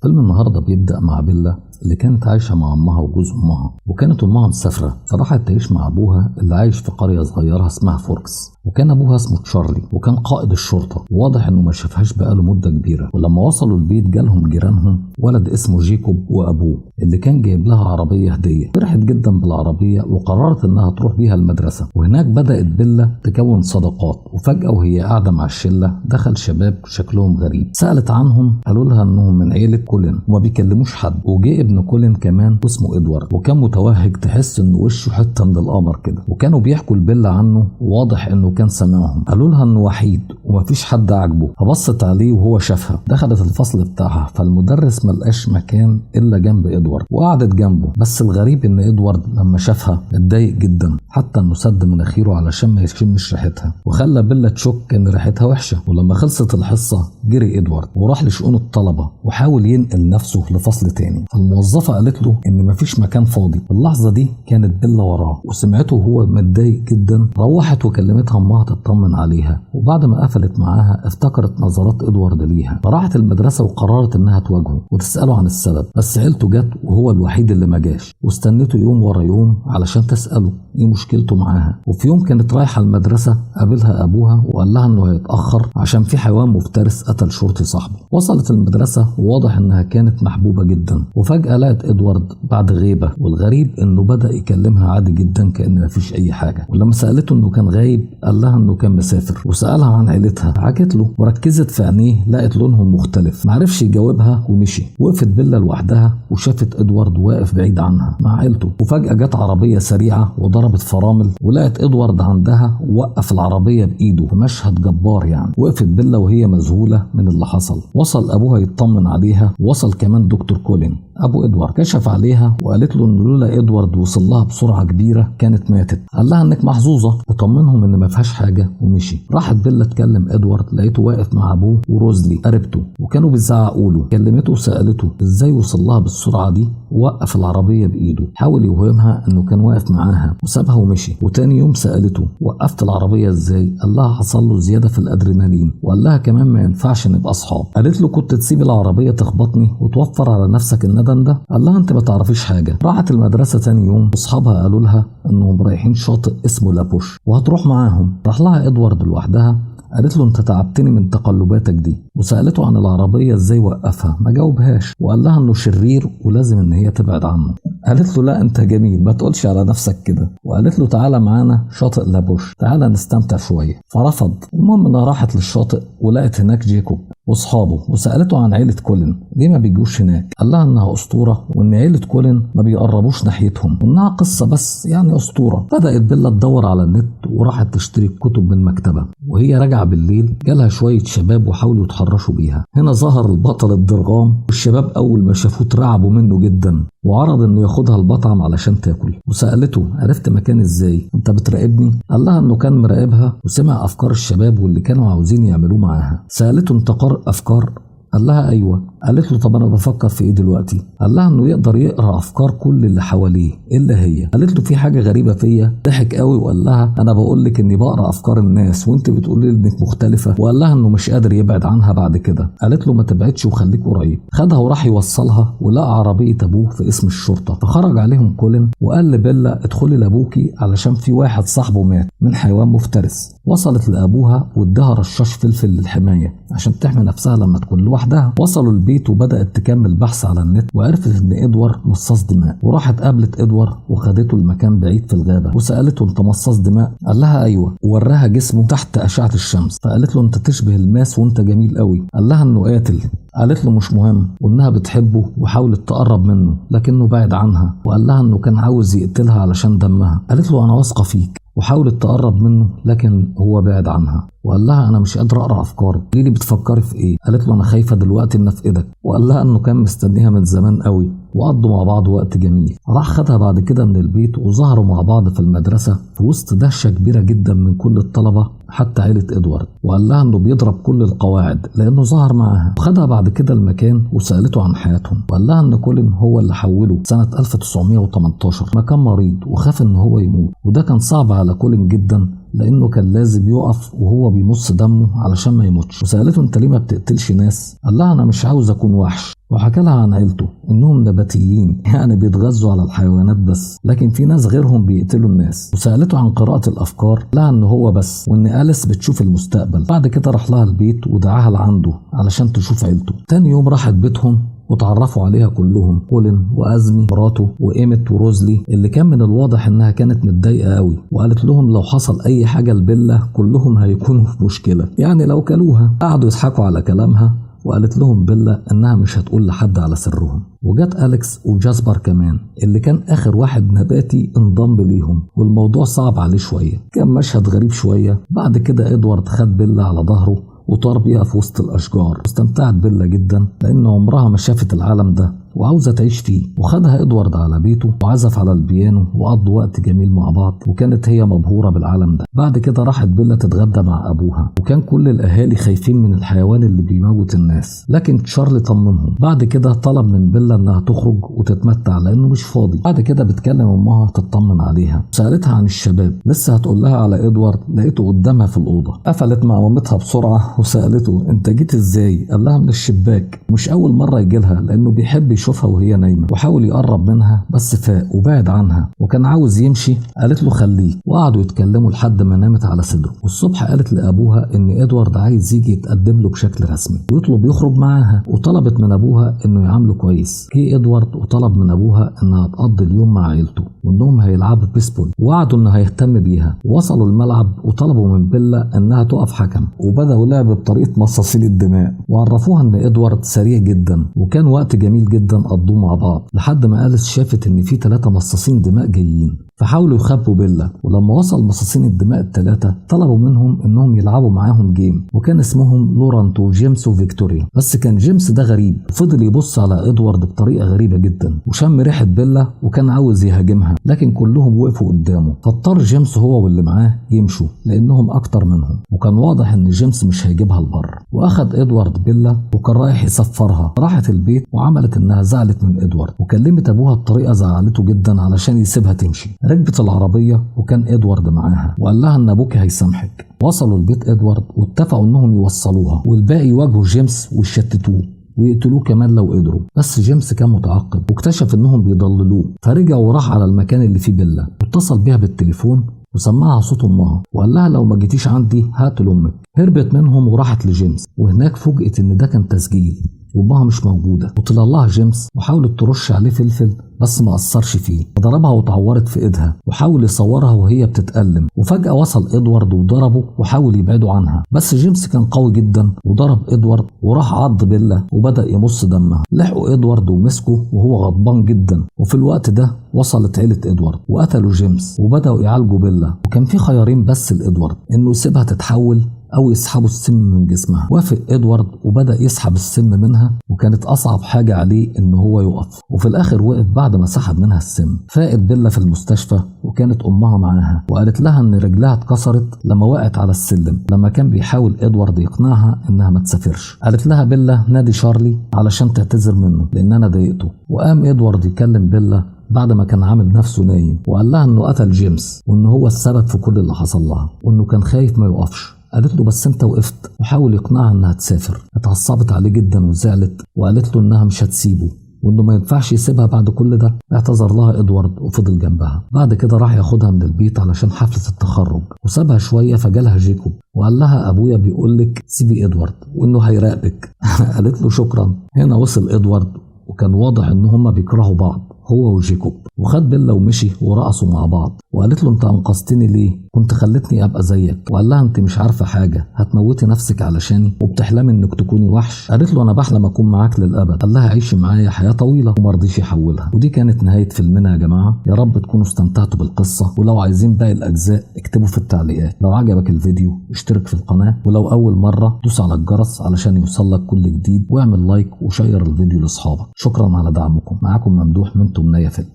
فيلم النهارده بيبدأ مع بيلا اللي كانت عايشة مع أمها وجوز أمها، وكانت أمها مسافرة فراحت تعيش مع أبوها اللي عايش في قرية صغيرة اسمها فوركس. وكان أبوها اسمه تشارلي وكان قائد الشرطة، وواضح إنه ما شافهاش بقاله مدة كبيرة. ولما وصلوا البيت جالهم جيرانهم ولد اسمه جيكوب وأبوه اللي كان جايب لها عربية هدية. فرحت جدا بالعربية وقررت إنها تروح بيها المدرسة. وهناك بدأت بيلا تكون صداقات، وفجأة وهي قاعدة مع الشلة دخل شباب شكلهم غريب. سألت عنهم قالوا لها إنهم من عيلة كولين وما بيكلموش حد. وجه ابن كولين كمان واسمه ادوارد، وكان متوهج تحس انه وشه حتة من القمر كده. وكانوا بيحكوا لبيلا عنه، واضح انه كان سامعهم. قالوا لها انه وحيد ومفيش حد عاجبه، فبصت عليه وهو شافها. دخلت الفصل بتاعها فالمدرس ملقاش مكان الا جنب ادوارد وقعدت جنبه. بس الغريب ان ادوارد لما شافها اتضايق جدا، حتى انه سد مناخيره علشان ما يشمش ريحتها، وخلى بيلا تشك ان ريحتها وحشة. ولما خلصت الحصة جري ادوارد وراح لشؤون الطلبة وحاول ينقل نفسه لفصل تاني. الموظفة قالت له إن مفيش مكان فاضي. اللحظة دي كانت بيلا وراه وسمعته وهو متضايق جدا. روحت وكلمتها أمها تطمن عليها، وبعد ما قفلت معاها افتكرت نظرات إدوارد ليها، فراحت المدرسة وقررت إنها تواجهه وتسأله عن السبب. بس عيلته جت وهو الوحيد اللي ما جاش، واستنته يوم ورا يوم علشان تسأله إيه مشكلته معاها. وفي يوم كانت رايحة المدرسة قابلها أبوها وقال لها إنه هيتأخر عشان في حيوان مفترس قتل شرطي صاحبه. وصلت المدرسة وواضح إنها كانت محبوبة جدا، وفجأة لقت إدوارد بعد غيبة. والغريب إنه بدأ يكلمها عادي جدا كأن مفيش أي حاجة. ولما سألته إنه كان غايب قال لها إنه كان مسافر، وسألها عن عيلتها حكت له، وركزت في عينيه لقت لونهم مختلف. معرفش يجاوبها ومشي. وقفت بيلا لوحدها وشافت إدوارد واقف بعيد عنها مع عيلته. وفجأة جت عربية سريعة وضربت فرامل، ولقت إدوارد عندها ووقف العربية بإيده في مشهد جبار يعني. وقفت بيلا وهي مذهولة من اللي حصل. وصل أبوها يطمن عليها، وصل كمان دكتور كولين أبو إدوارد، كشف عليها وقالت له إن لولا إدوارد وصل لها بسرعة كبيرة كانت ماتت. قال لها إنك محظوظة وطمنهم إن ما فيهاش حاجة ومشي. راحت بيلا تكلم إدوارد، لقيته واقف مع أبوه وروزلي قريبته وكانوا بيزعقوا له. كلمته وسألته إزاي وصل لها بالسرعة دي ووقف العربية بإيده. حاول يوهمها إنه كان واقف معاها وسابها ومشي. وتاني يوم سألته وقفت العربية إزاي؟ قال لها حصل له زيادة في الأدرينالين، وقال لها كمان ما ينفعش نبقى أصحاب. قالت له كنت تسيب العربية تخبطني وتوفر على نفسك الندم ده. قال لها انت ما تعرفيش حاجة. راحت المدرسة تاني يوم واصحابها قالوا لها انهم رايحين شاطئ اسمه لابوش وهتروح معاهم. راح لها ادوارد لوحدها، قالت له انت تعبتني من تقلباتك دي، وسألته عن العربية ازاي وقفها، ما جاوبهاش وقال لها انه شرير ولازم ان هي تبعد عنه. قالت له لا انت جميل ما تقولش على نفسك كده، وقالت له تعالى معانا شاطئ لابوش تعالى نستمتع شوية، فرفض. المهم انها راحت للشاطئ ولقت هناك جيكوب واصحابه، وسألته عن عيلة كولين ليه ما بيجوش هناك. قال لها انها اسطورة وان عيلة كولين ما بيقربوش ناحيتهم وانها قصة بس يعني اسطورة. بدأت بيلا تدور على النت وراحت تشتري كتب من مكتبة. وهي راجعة بالليل جالها شوية شباب وحاولوا يتحرشوا بيها. هنا ظهر البطل الضرغام، والشباب اول ما شافوه اترعبوا منه جدا، وعرض انه ياخدها المطعم علشان تاكل. وسألته عرفت مكان ازاي؟ انت بتراقبني؟ قال لها انه كان مراقبها وسمع افكار الشباب واللي كانوا عاوزين يعملوه معاها. سألته انت قارئ افكار؟ قال لها ايوه. قالت له طب انا بفكر في ايه دلوقتي؟ قال لها انه يقدر يقرا افكار كل اللي حواليه الا هي. قالت له في حاجة غريبة فيا. ضحك قوي وقال لها انا بقول لك اني بقرا افكار الناس وانت بتقولي انك مختلفة. وقال لها انه مش قادر يبعد عنها بعد كده. قالت له ما تبعدش وخليك قريب. خدها وراح يوصلها ولقى عربية ابوه في اسم الشرطة، فخرج عليهم كولين وقال لبيلا ادخلي لابوكي علشان في واحد صاحبه مات من حيوان مفترس. وصلت لابوها واداها رشاش فلفل للحماية عشان تحمي نفسها لما تكون لوحدها. وصلوا البيت وبدأت تكمل بحث على النت، وعرفت ان ادوارد مصاص دماء، وراحت قابلت ادوارد وخدته لمكان بعيد في الغابة وسألته انت مصاص دماء؟ قال لها ايوه، ووراها جسمه تحت أشعة الشمس. فقالت له انت تشبه الماس وانت جميل قوي. قال لها انه قاتل. قالت له مش مهم، وانها بتحبه وحاولت تقرب منه لكنه بعد عنها، وقال لها انه كان عاوز يقتلها علشان دمها. قالت له انا واثقة فيك، وحاولت تقرب منه لكن هو بعد عنها، وقال لها انا مش قادر اقرا افكارك، قولي لي بتفكري في ايه؟ قالت له انا خايفة دلوقتي ان في ايدك. وقال لها انه كان مستنيها من زمان قوي، وقضوا مع بعض وقت جميل. راح خدها بعد كده من البيت وظهروا مع بعض في المدرسة في وسط دهشة كبيرة جدا من كل الطلبة حتى عيله ادوارد، وقال لها انه بيضرب كل القواعد لانه ظهر معاها. وخدها بعد كده المكان وسالته عن حياتهم، وقال لها ان كولين هو اللي حوله سنة 1918 ما كان مريض وخاف ان هو يموت، وده كان صعب على كولين جدا لانه كان لازم يقف وهو بيمص دمه علشان ما يموتش. وسالته انت ليه ما بتقتلش ناس؟ قال لها انا مش عاوز اكون وحش. وحكى لها عن عيلته انهم نباتيين، يعني بيتغذوا على الحيوانات بس، لكن في ناس غيرهم بيقتلوا الناس. وسالته عن قراءة الافكار، لها ان هو بس، وان أليس بتشوف المستقبل. بعد كده راح لها البيت ودعاها لعنده علشان تشوف عيلته. تاني يوم راحت بيتهم وتعرفوا عليها كلهم، كولين وأزمي مراته وإيمت وروزلي اللي كان من الواضح إنها كانت متضايقة قوي، وقالت لهم لو حصل أي حاجة لبيلا كلهم هيكونوا في مشكلة، يعني لو كلوها. قعدوا يضحكوا على كلامها، وقالت لهم بيلا إنها مش هتقول لحد على سرهم. وجت أليكس وجاسبر كمان اللي كان آخر واحد نباتي انضم ليهم، والموضوع صعب عليه شوية، كان مشهد غريب شوية. بعد كده إدوارد خد بيلا على ظهره وطار بيها في وسط الأشجار. واستمتعت بيلا جدا لأن عمرها ما شافت العالم ده وعاوزة تعيش فيه. وخدها إدوارد على بيته وعزف على البيانو وقضوا وقت جميل مع بعض، وكانت هي مبهورة بالعالم ده. بعد كده راحت بيلا تتغدى مع أبوها، وكان كل الأهالي خايفين من الحيوان اللي بيموت الناس، لكن تشارلي طمنهم. بعد كده طلب من بيلا إنها تخرج وتتمتع لأنه مش فاضي. بعد كده بتكلم أمها تطمن عليها، سألتها عن الشباب، لسه هتقول لها على إدوارد لقيته قدامها في الأوضة. قفلت مع مامتها بسرعة وسألته أنت جيت إزاي؟ قال لها من الشباك. مش أول مرة يجيلها لأنه بيحب يشوفها وهي نايمة، وحاول يقرب منها بس فاق وبعد عنها، وكان عاوز يمشي، قالت له خليه، وقعدوا يتكلموا لحد ما نامت على صدره. والصبح قالت لأبوها إن إدوارد عايز يجي يتقدم له بشكل رسمي ويطلب يخرج معاها، وطلبت من أبوها إنه يعامله كويس. جه إدوارد وطلب من أبوها إنها تقضي اليوم مع عيلته وإنهم هيلعبوا بيسبول، ووعدوا إنه هيهتم بيها. وصلوا الملعب وطلبوا من بيلا إنها تقف حكم، وبدأوا لعب بطريقة مصاصين الدماء، وعرفوها إن إدوارد سريع جدا، وكان وقت جميل جدا قضوه مع بعض، لحد ما أليس شافت إن في 3 مصاصين دماء جايين، فحاولوا يخبوا بيلا. ولما وصل مصاصين الدماء ال3 طلبوا منهم انهم يلعبوا معاهم game، وكان اسمهم لورانت وجيمس وفيكتوريا. بس كان جيمس ده غريب، فضل يبص على ادوارد بطريقة غريبة جدا، وشم ريحه بيلا وكان عاوز يهاجمها، لكن كلهم وقفوا قدامه، فاضطر جيمس هو واللي معاه يمشوا لانهم اكتر منهم، وكان واضح ان جيمس مش هيجيبها البر. واخد ادوارد بيلا وكان رايح يسفرها. راحت البيت وعملت انها زعلت من ادوارد، وكلمت ابوها بطريقة زعلته جدا علشان يسيبها تمشي. ركبت العربية وكان إدوارد معاها، وقال لها إن أبوك هيسامحك. وصلوا البيت إدوارد واتفقوا إنهم يوصلوها، والباقي يواجهوا جيمس ويشتتوه ويقتلوه كمان لو قدروا. بس جيمس كان متعقب واكتشف إنهم بيضللوه، فرجع وراح على المكان اللي فيه بيلا، واتصل بيها بالتليفون وسمعها صوت امها، وقال لها لو ما جيتيش عندي هقتل امك. هربت منهم وراحت لجيمس، وهناك فوجئت ان ده كان تسجيل وامها مش موجودة. وطلع لها جيمس وحاولت ترش عليه فلفل بس ما اثرش فيه، فضربها واتعورت في ايدها، وحاول يصورها وهي بتتألم. وفجأة وصل ادوارد وضربه وحاول يبعده عنها، بس جيمس كان قوي جدا وضرب ادوارد وراح عض بيلا وبدأ يمص دمها. لحقوا ادوارد ومسكه وهو غضبان جدا، وفي الوقت ده وصلت عيلة ادوارد وقتلوا جيمس وبدأوا يعالجوا بيلا. وكان في خيارين بس لادوارد، انه يسيبها تتحول او يسحبوا السم من جسمها. وافق ادوارد وبدأ يسحب السم منها، وكانت اصعب حاجة عليه ان هو يقف، وفي الاخر وقف بعد ما سحب منها السم. فاقت بيلا في المستشفى وكانت امها معاها، وقالت لها ان رجلها اتكسرت لما وقعت على السلم لما كان بيحاول ادوارد يقنعها انها ما تسافرش. قالت لها بيلا نادي شارلي علشان تعتذر منه لان انا ضايقته. وقام ادوارد يكلم بيلا بعد ما كان عامل نفسه نايم، وقال لها انه قتل جيمس وان هو السبب في كل اللي حصل لها، وانه كان خايف ما يوقفش. قالت له بس انت وقفت، وحاول يقنعها انها تسافر. اتعصبت عليه جدا وزعلت، وقالت له انها مش هتسيبه وانه ما ينفعش يسيبها بعد كل ده. اعتذر لها ادوارد وفضل جنبها. بعد كده راح ياخدها من البيت علشان حفلة التخرج، وسابها شوية فجالها جيكوب وقال لها ابويا بيقولك سيبي ادوارد وانه هيراقبك. قالت له شكرا. هنا وصل ادوارد وكان واضح ان هما بيكرهوا بعض هو وجيكوب، وخد بيلا ومشي ورقصوا مع بعض. وقالت له انت انقذتني ليه؟ كنت خلتني ابقى زيك. وقال لها انت مش عارفه حاجة، هتموتي نفسك علشاني وبتحلمي انك تكوني وحش. قالت له انا بحلم اكون معاك للابد. قال لها عيشي معايا حياة طويلة، وما رضيش يحولها. ودي كانت نهاية فيلمنا يا جماعة. يا رب تكونوا استمتعتوا بالقصة، ولو عايزين باقي الاجزاء اكتبوا في التعليقات. لو عجبك الفيديو اشترك في القناة، ولو اول مرة دوس على الجرس علشان يوصلك كل جديد، واعمل like و share الفيديو لاصحابك. شكرا على دعمكم. معاكم ممدوح من تمنية فيلم.